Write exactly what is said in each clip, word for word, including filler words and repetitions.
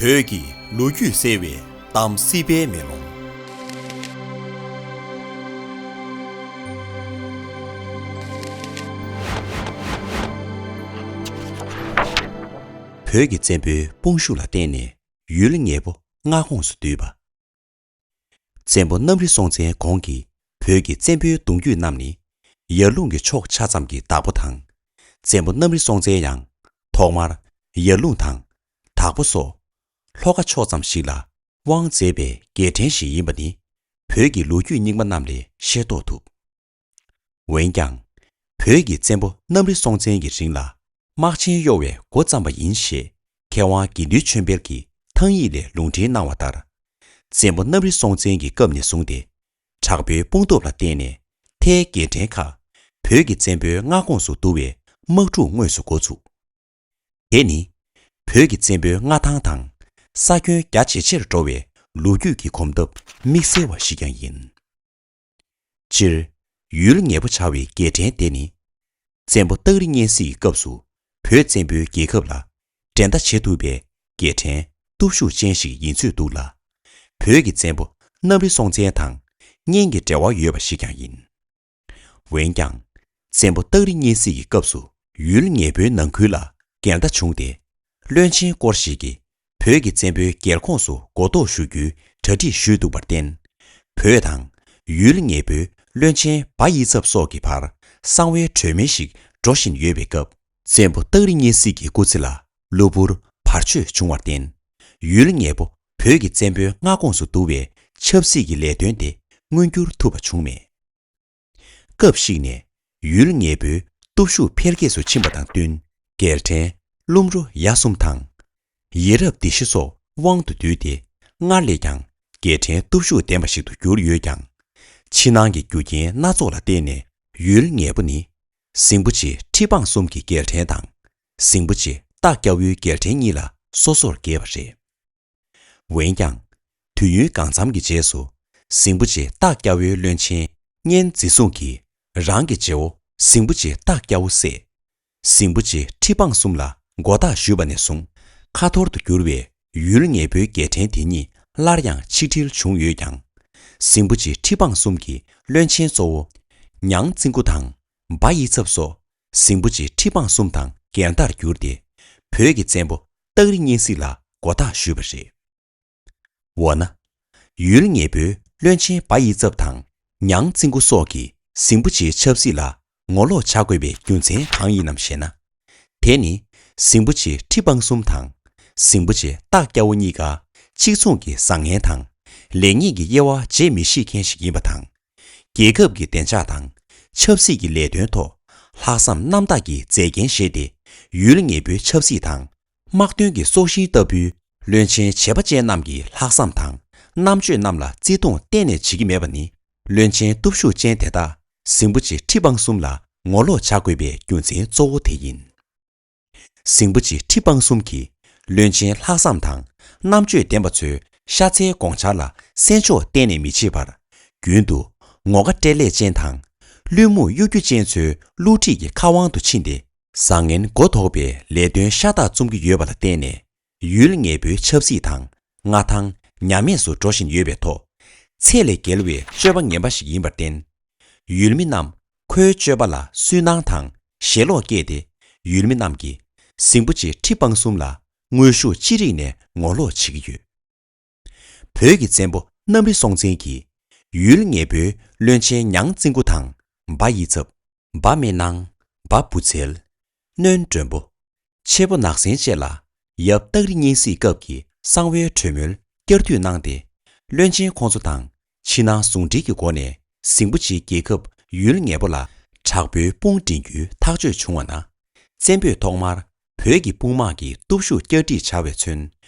བོད་ཀྱི་ལོ་རྒྱུས་གསལ་བའི་གཏམ་སྲིད་པའི་མེ་ལོང་། བོད་ཀྱི་བཙན་པོའི་དཔུང་ཤུགས་ལ་བརྟེན་ནས་ཡུལ་ངེས་པོ་མངའ་ཁོངས་སུ་བསྡུས་པ། བཙན་པོ་གནམ་རི་སྲོང་བཙན་གོང་གི་བོད་ཀྱི་བཙན་པོའི་གདུང་རྒྱུད་རྣམས་ནི་ཡར་ཀླུང་གི་ཕྱོགས་ཆ་ཙམ་གྱི་བདག་པོ་དང་། བཙན་པོ་གནམ་རི་སྲོང་བཙན་ཡང་ཐོག་མར་ཡར་ཀླུང་དང་དྭགས་པོ་སོགས་ལྷོ་ཁ་ཕྱོགས་ཙམ་ཞིག་ལ་དབང་མཛད་པའི་རྒྱལ་ཕྲན་ཞིག་ཡིན་པ་ནི་བོད་ཀྱི་ལོ་རྒྱུས་རྙིང་མ་རྣམས་ལས་ཤེས་རྟོགས་ཐུབ། འོན་ཀྱང་། བོད་ཀྱི་བཙན་པོ་གནམ་རི་སྲོང་བཙན་གྱི་རིང་ལ་དམག་ཆེན་གཡོ་བའི་འགོ་བརྩམས་པ་ཡིན་ཞེས་མཁས་དབང་དགེ་འདུན་ཆོས་འཕེལ་གྱིས་ཐང་ཡིག་ལས་ལུང་འདྲེན་གནང་བ་ལྟར། བཙན་པོ་གནམ་རི་སྲོང་བཙན་གྱི་སྐབས་ནས་བཟུང་སྟེ་དྲག་པོའི་དཔུང་སྟོབས་ལ་བརྟེན་ནས་ཐའི་རྒྱལ་ཕྲན་ཁག་བོད་ཀྱི་བཙན་པོའི་མངའ་ཁོངས་སུ་བསྡུ་བའི་དམག་འཁྲུག་དངོས་སུ་འགོ་ཚུགས། དེ་ནི་བོད་ཀྱི་བཙན་པོའི་མངའ་ཐང་དང་ས་ཁྱོན་རྒྱ་ཇེ་ཆེར་འགྲོ་བའི་ལོ་རྒྱུས་ཀྱི་གོམ་སྟབས་དམིགས་བསལ་བ་ཞིག་ཀྱང་ཡིན། སྤྱིར། ཡུལ་ངེས་པོ་བྱ་བའི་རྒྱལ་ཕྲན་དེ་ནི། བཙན་པོ་སྟག་རི་གཉན་གཟིགས་ཀྱི་སྐབས་སུ་བོད་བཙན་པོའི་རྒྱལ་ཁབ་ལ་འགྲན་ཟླ་བྱེད་ཐུབ་པའི་རྒྱལ་ཕྲན་སྟོབས་ཤུགས་ཅན་ཞིག་ཡིན་ཚོད་འདུག་ལ། བོད་ཀྱི་བཙན་པོ་གནམ་རི་སྲོང་བཙན་དང་གཉེན་གྱི་འབྲེལ་བ་ཡོད་པ་ཞིག་ཀྱང་ཡིན། འོན་ཀྱང་། བཙན་པོ་སྟག་རི་གཉན་གཟིགས་ཀྱི་སྐབས་སུ་ཡུལ་ངེས་པོའི་ནང་ཁུལ་ལ་འགལ་ཟླ་བྱུང་སྟེ། བློན་ཆེན་སྐོར་ཞིག་གིས་བོད་ཀྱི་བཙན་པོའི་རྒྱལ་ཁོངས་སུ་མགོ་འདོགས་ཞུ་རྒྱུའི་གྲ་སྒྲིག་ཞུས་འདུག་པར་བརྟེན། བོད་དང་ཡུལ་ངེས་པོའི་བློན་ཆེན་འབའ་ཡིག་ཚབ་སོགས་ཀྱི་བར་གསང་བའི་གྲོས་མོལ་ཞིག་འགྲོ་བཞིན་ཡོད་པའི་སྐབས། བཙན་པོ་སྟག་རི་གཉན་གཟིགས་ཀྱི་སྐུ་ཚེ་ལ་གློ་བུར་བར་ཆད་བྱུང་བར་བརྟེན། ཡུལ་ངེས་པོ་བོད་ཀྱི་བཙན་པོའི་མངའ་ཁོངས་སུ་བསྡུ་བའི་ཆབ་སྲིད་ཀྱི་ལས་དོན་དེ་མངོན་འགྱུར་ཐུབ་པ་བྱུང་མེད། སྐབས་ཤིག་ནས་ཡུལ་ངེས་པོའི་སྟོབས་ཤུགས་འཕེལ་རྒྱས་སུ་ཕྱིན་པ་དང་བསྟུན། རྒྱལ་ཕྲན་ཀླུ་འབྲུག་ཡ་གསུམ་དང་། ཡེ་རབ་སྡེ་བཞི་སོགས་དབང་དུ་བསྡུས་ཏེ་སྔར་ལས་ཀྱང་རྒྱལ་ཕྲན་སྟོབས་ཤུགས་ལྡན་པ་ཞིག་ཏུ་གྱུར་ཡོད་ཀྱང་། ཕྱི་ནང་གི་རྒྱུ་རྐྱེན་སྣ་ཚོགས་ལ་བརྟེན་ནས་ཡུལ་ངེས་པོ་ནི་ཟིང་པོ་རྗེ་ཁྲི་འབངས་གསུམ་གྱི་རྒྱལ་ཕྲན་དང་། ཟིང་པོ་རྗེ་སྟག་སྐྱ་བོའི་རྒྱལ་ཕྲན་གཉིས་ལ་སོ་སོར་གྱེས་པ་རེད། འོན་ཀྱང་། དུས་ཡུན་གང་འཚམ་གྱི་རྗེས་སུ། ཟིང་པོ་རྗེ་སྟག་སྐྱ་བོའི་བློན་ཆེན་གཉན་འཛིན་བཟུང་གིས་རང་གི་རྗེ་བོ་ཟིང་པོ་རྗེ་སྟག་སྐྱ་བོ་བསད། ཟིང་པོ་རྗེ་ཁྲི་འབངས་གསུམ་ལ་མགོ་བཏགས་ཞུས་པ་ནས་བཟུང་ཁ་འཐོར་དུ་གྱུར་བའི་ཡུལ་ངེས་པོའི་རྒྱལ་ཕྲན་དེ་ཉིད་སླར་ཡང་ཆིག་སྒྲིལ་བྱུང་ཡོད་ཀྱང་། ཟིང་པོ་རྗེ་ཁྲི་འབངས་གསུམ་གྱི་བློན་ཆེན་གཙོ་བོ་ཉང་བཙན་སྐུ་དང་འབའ་ཡིག་ཚབ་སོགས་ཟིང་པོ་རྗེ་ཁྲི་འབངས་གསུམ་དང་འགལ་ཟླར་གྱུར་ཏེ། བོད་ཀྱི་བཙན་པོ་སྟག་རི་གཉན་གཟིགས་ལ་མགོ་བཏགས་ཞུས་པ་རེད། འོ་ན། ཡུལ་ངེས་པོའི་བློན་ཆེན་འབའ་ཡིག་ཚབ་དང་ཉང་བཙན་སྐུ་སོགས་ཀྱིས་ཟིང་པོ་རྗེའི་ཆབ་སྲིད་ལ་ངོ་ལོག་བྱ་དགོས་པའི་རྒྱུ་མཚན་གང་ཡིན་ནམ་ཞེ་ན། དེ་ནི་ཟིང་པོ་རྗེ་ཁྲི་འབངས་གསུམ་དང་ཟིང་པོ་རྗེ་སྟག་སྐྱ་བོ་གཉིས་ཀ་གཅིག་མཚུངས་ཀྱི་བཟང་ངན་དང་ལེགས་ཉེས་ཀྱི་དབྱེ་བ་འབྱེད་མི་ཤེས་མཁན་ཞིག་ཡིན་པ་དང་། རྒྱལ་ཁབ་ཀྱི་བདེ་འཇགས་དང་ཆབ་སྲིད་ཀྱི་ལས་དོན་ཐོག་ལྷག་བསམ་རྣམ་དག་གིས་མཛད་འགན་བཞེས་ཏེ། ཡུལ་ངེས་པོའི་ཆབ་སྲིད་དང་། དམག་དོན་གྱི་སྲོག་ཤིང་ལྟ་བུའི་བློན་ཆེན་བྱེད་པ་ཅན་རྣམས་ཀྱི་ལྷག་བསམ་དང་རྣམ་དཔྱོད་རྣམས་ལ་བརྩི་མཐོང་གཏན་ནས་བྱེད་ཀྱི་མེད་པ་ནི། བློན་ཆེན་སྟོབས་ཤུགས་ཅན་དེ་དག་ཟིང་པོ་རྗེ་ཁྲི་འབངས་གསུམ་ལ་ངོ་ལོག་བྱ་དགོས་པའི་རྒྱུ་མཚན་གཙོ་བོ་དེ་ཡིན། ཟིང་པོ་རྗེ་ཁྲི་འབངས་གསུམ་གྱིས་བློན་ཆེན་ལྷག་བསམ་དང་རྣམ་དཔྱོད་ལྡན་པ་ཚོའི་ཤ་ཚའི་དགོངས་འཆར་ལ་གསན་འཇོག་གཏན་ནས་མི་བྱེད་པར། རྒྱུན་དུ་ངོ་དགའ་སྤྲེལ་ལད་ཅན་དང་བླུན་རྨོངས་གཡོ་སྒྱུ་ཅན་ཚོའི་བསླུ་བྲིད་ཀྱི་ཁ་དབང་དུ་ཕྱིན་ཏེ། བཟང་ངན་མགོ་དོག་པའི་ལས་དོན་ཤ་སྟག་རྩོམ་གྱི་ཡོད་པ་ལ་བརྟེན་ནས། ཡུལ་ངེས་པོའི་ཆབ་སྲིད་དང་མངའ་ཐང་ཉམས་དམས་སུ་འགྲོ་བཞིན་ཡོད་པའི་ཐོག་ཚད་ལས་བརྒལ་བའི་སྤྱོད་པ་ངན་པ་ཞིག་ཡིན་པར་བརྟེན། ཡུལ་མི་རྣམས་ཁོའི་སྤྱོད་པ་ལ་སུན་སྣང་དང་ཞེ་ལོག་སྐྱེས་ཏེ། ཡུལ་མི་རྣམས་ཀྱིས་ཟིང་པོ་རྗེ་ཁྲི་འབངས་གསུམ་ལ་དངོས་ཤུགས་ཅི་རིགས་ནས་ངོ་ལོག་བྱེད་ཀྱི་ཡོད། བོད་ཀྱི་བཙན་པོ་གནམ་རི་སྲོང་བཙན་གྱིས་ཡུལ་ངེས་པོའི་བློན་ཆེན་ཉང་བཙན་སྐུ་དང་འབའ་ཡིག་ཚབ། འབའ་སྨན་སྣང་། འབའ་བུ་འཚལ། སྣོན་མགྲོན་པོ། ཆེ་པོ་ནག་སེང་བཅས་ལ་ཡབ་སྟག་རི་གཉན་གཟིགས་སྐབས་ཀྱི་གསང་བའི་གྲོས་མོལ་བསྐྱར་ཟློས་གནང་སྟེ། བློན་ཆེན་ཁོང་ཚོ་དང་ཕྱི་ནང་ཟུང་འབྲེལ་གྱི་སྒོ་ནས་ཟིང་པོ་རྗེའི་རྒྱལ་ཁབ་ཡུལ་ངེས་པོ་ལ་དྲག་པོའི་དཔུང་འདྲེན་རྒྱུའི་ཐག་གཅོད་བྱུང་བ་ན། བཙན་པོས་ཐོག་མར་བོད་ཀྱི་དཔུང་དམག་གི་སྟོབས་ཤུགས་བསྐྱར་སྒྲིག་བྱ་བའི་ཚུན་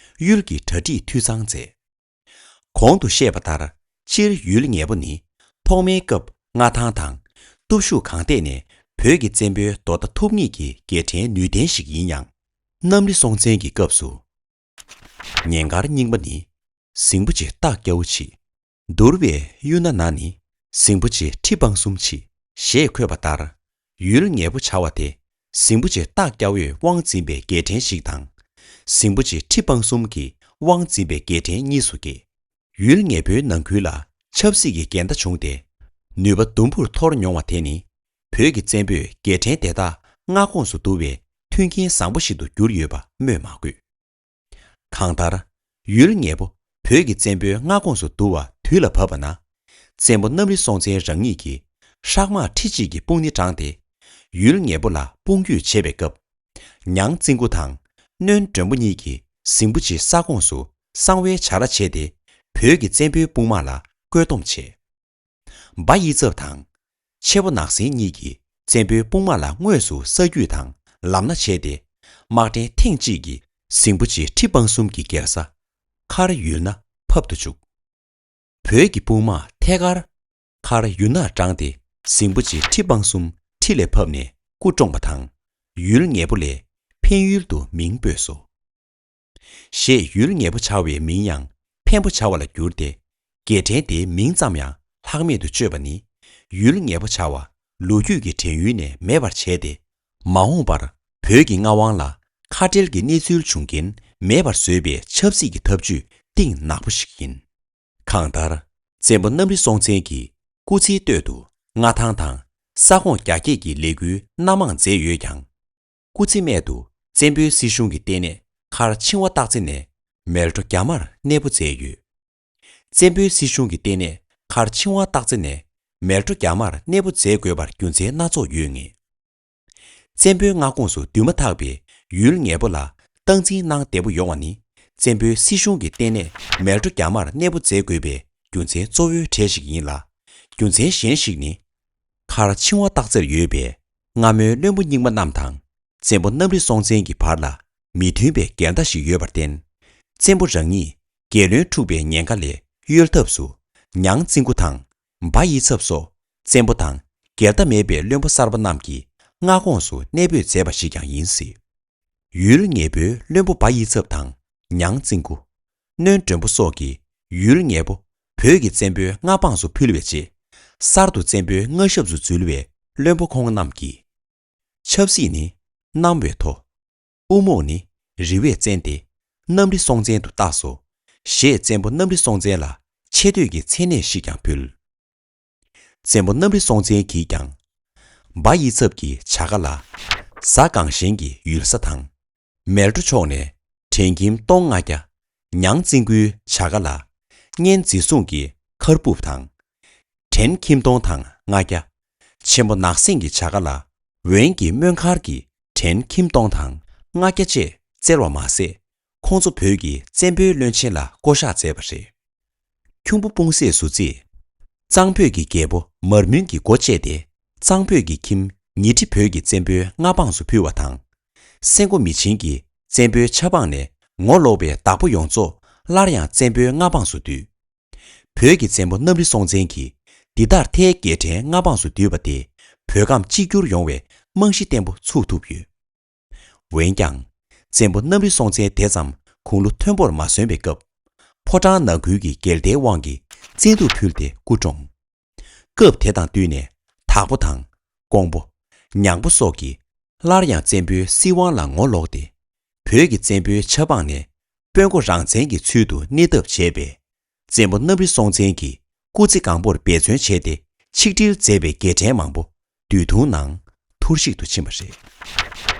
ཡུལ་གྱི་གྲ་སྒྲིག་འཐུས་ཚང་མཛད། གོང་དུ་བཤད་པ་ལྟར། སྤྱིར་ཡུལ་ངེས་པོ་ནི་ཐོག་མའི་སྐབས་མངའ་ཐང་དང་སྟོབས་ཤུགས་གང་ཐད་ནས་བོད་ཀྱི་བཙན་པོའི་མདོ་མཐའ་ཐུབ་ངེས་ཀྱི་རྒྱལ་ཕྲན་ནུས་ལྡན་ཞིག་ཡིན་ཡང་། གནམ་རི་སྲོང་བཙན་གྱི་སྐབས་སུ། ཉེན་ཁར་རྙིང་པ་ནི་ཟིང་པོ་རྗེ་སྟག་སྐྱ་བོ་མཆིས། འདུར་བའི་གཡུ་སྣ་ན་ནི་ཟིང་པོ་རྗེ་ཁྲི་འབངས་གསུམ་མཆིས། ཞེས་འཁོད་པ་ལྟར། ཡུལ་ངེས་པོ་བྱ་བ་དེ་ཟིང་པོ་རྗེ་སྟག་སྐྱ་བོས་དབང་འཛིན་པའི་རྒྱལ་ཕྲན་ཞིག་དང་། ཟིང་པོ་རྗེ་ཁྲི་འབངས་གསུམ་གྱིས་ དབང་འཛིན་པའི་རྒྱལ་ཕྲན་གཉིས་སུ་གྱེས། ཡུལ་ངེ་པོའི་ནང་ཁུལ་ལ་ཆབ་སྲིད་ཀྱི་འགལ་ཟླ་བྱུང་སྟེ། ནུས་པ་དུམ་བུར་འཐོར་མྱོང་བ་དེ་ནི། བོད་ཀྱི་བཙན་པོས་རྒྱལ་ཕྲན་དེ་དག་མངའ་ཁོངས་སུ་བསྡུ་བའི་མཐུན་རྐྱེན་བཟང་པོ་ཞིག་ཏུ་གྱུར་ཡོད་པ་སྨོས་མ་དགོས། གང་ལྟར། ཡུལ་ངེ་པོ་བོད་ཀྱི་བཙན་པོའི་མངའ་ཁོངས་སུ་བསྡུ་བ་དུས་ལ་བབ་པ་ན། བཙན་པོ་གནམ་རི་སྲོང་བཙན་རང་ཉིད་ཀྱིས་ཧྲག་དམག་ཁྲི་གཅིག་གི་དཔུང་སྣེ་དྲངས་ཏེ། ཡུལ་ངེ་པོ་ལ་དཔུང་སྐྱོད་བྱེད་པའི་སྐབས། ཉང་བཙན་སྐུ་དང་སྣོན་མགྲོན་པོ་གཉིས་ཀྱིས་ཟིང་པོ་ཆེ་ས་ཁོངས་སུ་གསང་བའི་བྱ་ར་བྱས་ཏེ། བོད་ཀྱི་བཙན་པོའི་དཔུང་དམག་ལ་བཀོད་འདོམས་བྱས། འབའ་ཡིད་ཚབ་དང་། ཆེ་བོ་ནག་སེང་གཉིས་ཀྱིས་བཙན་པོའི་དཔུང་དམག་ལ་དངོས་སུ་ས་རྒྱུས་དང་ལམ་སྣ་བྱས་ཏེ། དམག་ཕྲན་ཐེངས་གཅིག་གིས་ཟིང་པོ་ཆེ་ཁྲི་སྤང་གསུམ་གྱི་རྒྱལ་ས་མཁར་ཡུལ་ན་ཕབ་ཏུ་བཅུག་བོད་ཀྱི་དཔུང་དམག་ཐད་ཀར་མཁར་ཡུལ་ནར་དྲངས་ཏེ། ཟིང་པོ་ཆེ་ཁྲི་སྤང་གསུམ་ཁྲི་ལས་ཕབ་ནས་སྐུ་བཀྲོངས་པ་དང་། ཡུལ་ངེ་པོ་ལས་འཕན་ཡུལ་དུ་མིང་སྤོས་སོ། ཞེས་ཡུལ་ངེ་པོ་བྱ་བའི་མིང་ཡང་འཕན་པོ་བྱ་བ་ལ་བསྒྱུར་ཏེ། རྒྱལ་ཕྲན་དེའི་མིང་ཙམ་ཡང་ལྷག་མེད་དུ་བཅོས་པ་ནི། ཡུལ་ངེ་པོ་བྱ་བ་ལོ་རྒྱུས་ཀྱི་དྲན་ཡུལ་ནས་མེད་པར་བྱས་ཏེ། མ་འོངས་པར་བོད་ཀྱི་མངའ་དབང་ལ་ཁ་བྲལ་གྱི་གནས་ཚུལ་འབྱུང་རྐྱེན་མེད་པར་བཟོས་པའི་ཆབ་སྲིད་ཀྱི་ཐབས་ཇུས་གཏིང་ནག་པོ་ཞིག་ཡིན། གང་ལྟར། བཙན་པོ་གནམ་རི་སྲོང་བཙན་གྱི་སྐུ་ཚེའི་སྟོད་དུ་མངའ་ཐང་དང་ས་ཁོངས་རྒྱ་སྐྱེད་ཀྱི་ལས་འགུལ་སྣ་མང་མཛད་ཡོད་ཀྱང་། སྐུ་ཚེ་སྨད་དུ་བཙན་པོའི་སྲིད་གཞུང་གི་ལྟེ་གནས་མཁར་ཆིང་ཝ་སྟག་རྩེ་ནས་མལ་གྲོ་རྒྱ་མར་གནས་སྤོ་མཛད་ཡོད། བཙན་པོའི་སྲིད་གཞུང་གི་ལྟེ་གནས་མཁར་ཆིང་ཝ་སྟག་རྩེ་ནས་མལ་གྲོ་རྒྱ་མར་གནས་སྤོ་མཛད་དགོས་པར་རྒྱུ་མཚན་སྣ་ཚོགས་ཡོད་ངེས། བཙན་པོའི་མངའ་ཁོངས་སུ་བསྡུས་མ་ཐག་པའི་ཡུལ་ངེ་པོ་ལ་སྟངས་འཛིན་གནང་བདེ་པོ་ཡོང་བ་ནི། བཙན་པོའི་སྲིད་གཞུང་གི་ལྟེ་གནས་མལ་གྲོ་རྒྱ་མར་གནས་སྤོ་མཛད་དགོས་པའི་རྒྱུ་མཚན་གཙོ་བོའི་གྲས་ཤིག་ཡིན་ལ། རྒྱུ་མཚན་གཞན་ཞིག་ནི། མཁར་ཆིང་ཝ་སྟག་རྩེར་ཡོད་པའི་སྔ་མོའི་བློན་པོ་རྙིང་མ་རྣམས་དང་། བཙན་པོ་གནམ་རི་སྲོང་བཙན་གྱི་བར་ལ་མི་མཐུན་པའི་འགལ་ཟླ་ཞིག་ཡོད་པར་བརྟེན། བཙན་པོ་རང་ཉིད་རྒྱལ་བློན་འཁྲུགས་པའི་ཉེན་ཁ་ལས་གཡོལ་ཐབས་སུ། ཉང་བཙན་སྐུ་དང་འབའ་ཡིད་ཚབ་སོགས་བཙན་པོ་དང་འགལ་ཟླ་མེད་པའི་བློན་པོ་གསར་པ་རྣམས་ཀྱི་མངའ་ཁོངས་སུ་གནས་སྤོས་མཛད་པ་ཞིག་ཀྱང་ཡིན་སྲིད། ཡུལ་ངེ་པོའི་བློན་པོ་འབའ་ཡིད་ཚབ་དང་ཉང་བཙན་སྐུ། སྣོན་མགྲོན་པོ་སོགས་ཀྱིས་ཡུལ་ངེ་པོ་བོད་ཀྱི་བཙན་པོའི་མངའ་འབངས་སུ་ཕུལ་བའི་རྗེས། གསར་དུ་བཙན་པོའི་མངའ་ཞབས་སུ་འཛུལ་བའི་བློན་པོ་ཁོང་རྣམས་ཀྱིས། ཆབ་སྲིད་ནི་གནམ་བས་མཐོ། དབུ་རྨོག་ནི་རི་བས་བཙན་ཏེ། གནམ་རི་སྲོང་བཙན་དུ་བཏགས་སོ། ཞེས་བཙན་པོ་གནམ་རི་སྲོང་བཙན་ལ་ཆེ་བསྟོད་ཀྱི་མཚན་གནས་ཤིག་ཀྱང་ཕུལ། བཙན་པོ་གནམ་རི་སྲོང་བཙན་གྱིས་ཀྱང་། འབའ་ཡིད་ཚབ་ཀྱི་བྱ་དགའ་ལ། གཟའ་གངས་ཞེང་གི་ཡུལ་ས་དང་། མལ་གྲོ་ཕྱོགས་ནས་བྲན་ཁྱིམ་སྟོང་ལྔ་བརྒྱ། ཉང་བཙན་སྐུའི་བྱ་དགའ་ལ། གཉན་འཛི་བཟུང་གི་མཁར་སྦུབ་དང་། བྲན་ཁྱིམ་སྟོང་དང་ལྔ་བརྒྱ། ཆེན་པོ་ནག་སེང་གི་བྱ་དགའ་ལ། བོན་གྱི་མོན་མཁར་གྱི་བྲན་ཁྱིམ་སྟོང་དང་ལྔ་བརྒྱ་བཅས་བསྩལ་བ་མ་ཟད། ཁོང་ཚོ་བོད་ཀྱི་བཙན་པོའི་བློན་ཆེན་ལ་བསྐོ་གཞག་མཛད་པ་རེད། ཁྱུང་པོ་སྤུང་སད་ཟུ་རྩིས། གཙང་པོད་ཀྱི་རྒྱལ་པོ་མར་མུན་གྱི་སྒོ་བཅད་དེ། གཙང་པོད་ཀྱི་ཁྱིམ་ཉི་ཁྲི་བོད་ཀྱི་བཙན་པོའི་མངའ་འབངས་སུ་ཕུལ་བ་དང་། སེང་གོ་མི་ཆེན་གྱིས་བཙན་པོའི་ཆབ་འབངས་ནས་ངོ་ལོག་པའི་བདག་པོ་ཡོངས་རྫོགས་སླར་ཡང་བཙན་པོའི་མངའ་འབངས་སུ་བསྡུས། བོད་ཀྱི་བཙན་པོ་གནམ་རི་སྲོང་བཙན་གྱིས་འདི་ལྟར་ཐའི་རྒྱལ་ཕྲན་མངའ་འབངས་སུ་བསྡུས་པ་དེས་བོད་ཁམས་གཅིག་གྱུར་ཡོང་བའི་རྨང་གཞི་བརྟན་པོ་ཚུགས་ཐུབ་ཡོད། འོན་ཀྱང་། བཙན་པོ་གནམ་རི་སྲོང་བཙན་དེ་ཙམ་དགུང་ལོ་མཐོན་པོར་མ་སོན་པའི་སྐབས། ཕོ་བྲང་ནང་ཁུལ་གྱི་འགལ་ཟླའི་དབང་གིས་བཙན་དུག་ཕུལ་ཏེ་སྐུ་གྲོངས། སྐབས་དེ་དང་བསྟུན་ནས་དྭགས་པོ་དང་། ཀོང་པོ། ཉང་པོ་སོགས་ཀྱིས་སླར་ཡང་བཙན་པོའི་སྲིད་དབང་ལ་ངོ་ལོག་སྟེ། བོད་ཀྱི་བཙན་པོའི་ཆབ་འབངས་ནས་དཔོན་མགོ་རང་བཙན་གྱི་ཚུལ་དུ་གནས་ཐབས་བྱས་པས། བཙན་པོ་གནམ་རི་སྲོང་བཙན་གྱིས་སྐུ་ཚེ་གང་པོར་འབད་བརྩོན་བྱས་ཏེ་ཆིག་སྒྲིལ་མཛད་པའི་རྒྱལ་ཕྲན་མང་པོ་དུས་ཐུང་ནང་ཐུར་ཞིག་ཏུ་ཕྱིན་པ་རེད།